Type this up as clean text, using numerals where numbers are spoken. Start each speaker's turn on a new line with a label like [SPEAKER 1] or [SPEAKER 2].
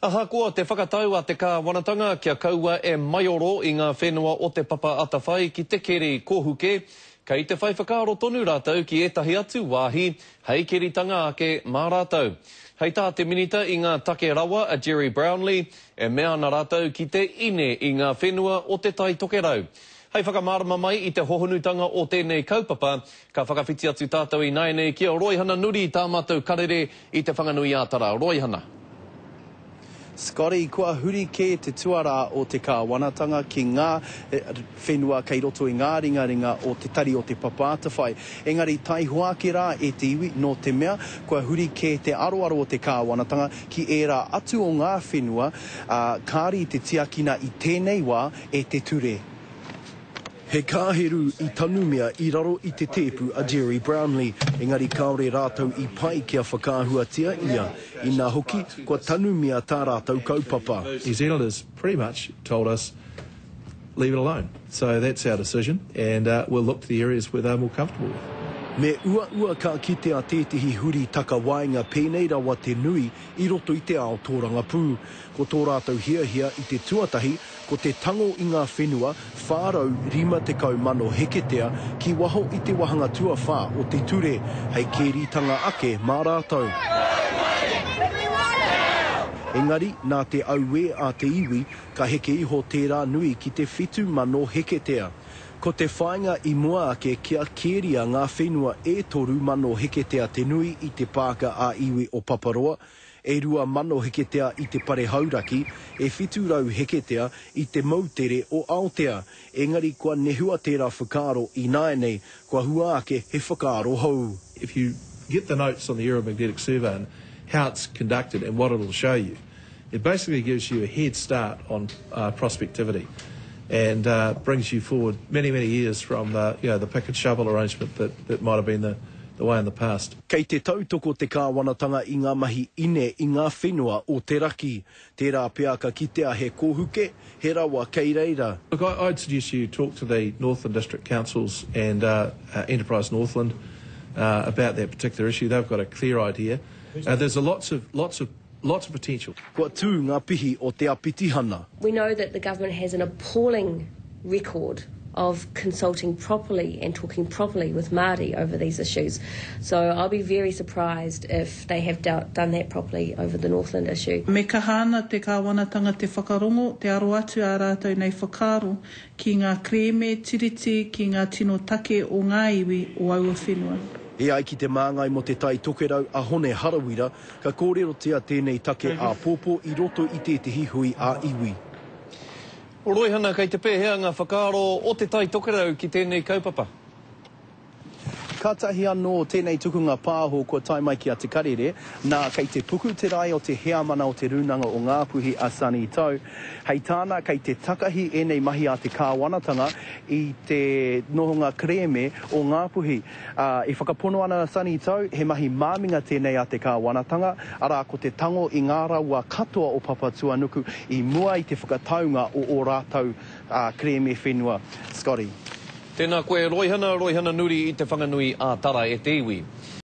[SPEAKER 1] Ahakoa te whakatau a te kāwanatanga kia kaua e maioro i ngā whenua o Te Papa Atawhai ki te keri kohuke, kei te whai whakaaro tonu rātou ki ētahi atu wāhi hei keritanga ake mā rātou. Hei tā te Minita i ngā Take Rawa a Gerry Brownlee, e mea ana rātou ki te ine i ngā whenua o Te Tai Tokerau. Hei whakamārama mai i te hohonutanga o tēnei kaupapa, ka whakawhiti atu tātou ināianei ki a Roihana Nuri, tā mātou karere i Te Whanganui-ā-Tara. Roihana.
[SPEAKER 2] Scotty, kua huri kē te tuarā o te kāwanatanga ki ngā whenua kei roto i ngā ringaringa o Te Tari o Te Papa Atawhai. Engari taihoa ake rā e te iwi, nō te mea, kua huri kē te aroaro o te kāwanatanga ki ērā atu o ngā whenua, ā, kāre i te tiakina i tēnei wā e te ture.
[SPEAKER 3] He kāheru i tanumia i raro i te tēpu a Gerry Brownlee, engari kāore rātou i pai kia whakaahuatia ia, inā hoki, kua tanumia tā rātou kaupapa.
[SPEAKER 4] New Zealanders pretty much told us leave it alone. So that's our decision and we'll look to the areas where they're more comfortable with.
[SPEAKER 3] Me uaua ka kitea tētehi huri takawaenga pēnei rawa te nui i roto i te ao tōrangapū. Ko tō rātou hiahia i te tuatahi Ko te tango i ngā whenua 450,000 heketea ki waho i te wahanga tuawhā o te ture, hei kēritanga ake mā rātou. Engari, nā te auē a te iwi, ka heke iho tērā nui ki te 7,000 heketea. Ko te whāinga i mua ake kia kēria ngā whenua e 3,000 heketea te nui i te Pāka ā-Iwi o Paparoa, E 2,000 heketea i te pare Hauraki, e 700 heketea i te moutere o Aotea. Engari kua nehua tērā whakaaro ināianei, kua hua ake he whakaaro hou.
[SPEAKER 4] If you get the notes on the aeromagnetic survey and how it's conducted and what it'll show you, it basically gives you a head start on prospectivity and brings you forward many, many years from the, you know, the pick and shovel arrangement that, that might have been the, the way in the past.
[SPEAKER 3] Kei te tautoko te kāwanatanga i ngā mahi ine i ngā whenua o te raki. Tērā pea ka kitea he kōhuke, he rawa kei reira.
[SPEAKER 4] Look, I, I'd suggest you talk to the Northland District Councils and Enterprise Northland about that particular issue. They've got a clear idea. There's a lots of, lots of Lots of potential.
[SPEAKER 3] Kua tū ngā pihi o te Apitihana.
[SPEAKER 5] We know that the government has an appalling record of consulting properly and talking properly with Māori over these issues. So I'll be very surprised if they have done that properly over the Northland issue.
[SPEAKER 6] Me kaha ana te Kāwanatanga te whakarongo, te aro atu ā rātou nei whakaaro ki ngā kerēme Tiriti, ki ngā tino take o ngā iwi o aua whenua.
[SPEAKER 3] E ai ki te māngai mō Te Tai Tokerau a Hone Harawira, Ka kōrerotia tēnei take āpōpō i roto i tētehi hui ā-iwi.
[SPEAKER 1] Roihana, kei te pēhea ngā whakaaro o Te Tai Tokerau ki tēnei kaupapa?
[SPEAKER 2] Kātahi anō tēnei tukunga pāho kua tae mai ki a Te Karere, nā, kei te puku te rae o te heamana o Te Rūnanga o Ngāpuhi a Sonny Tau. Hei tāna, kei te takahi ēnei mahi a te kāwanatanga i te nohonga kerēme o Ngāpuhi. Ā, e whakapono ana a Sonny Tau, he mahi māminga tēnei a te kāwanatanga, arā, ko te tango i ngā rawa katoa o Papatuanuku i mua i te whakataunga o ō rātou kerēme whenua. Scotty.
[SPEAKER 1] Tēnā koe Roihana, Roihana Nuri i Te Whanganui ā Tara e te iwi.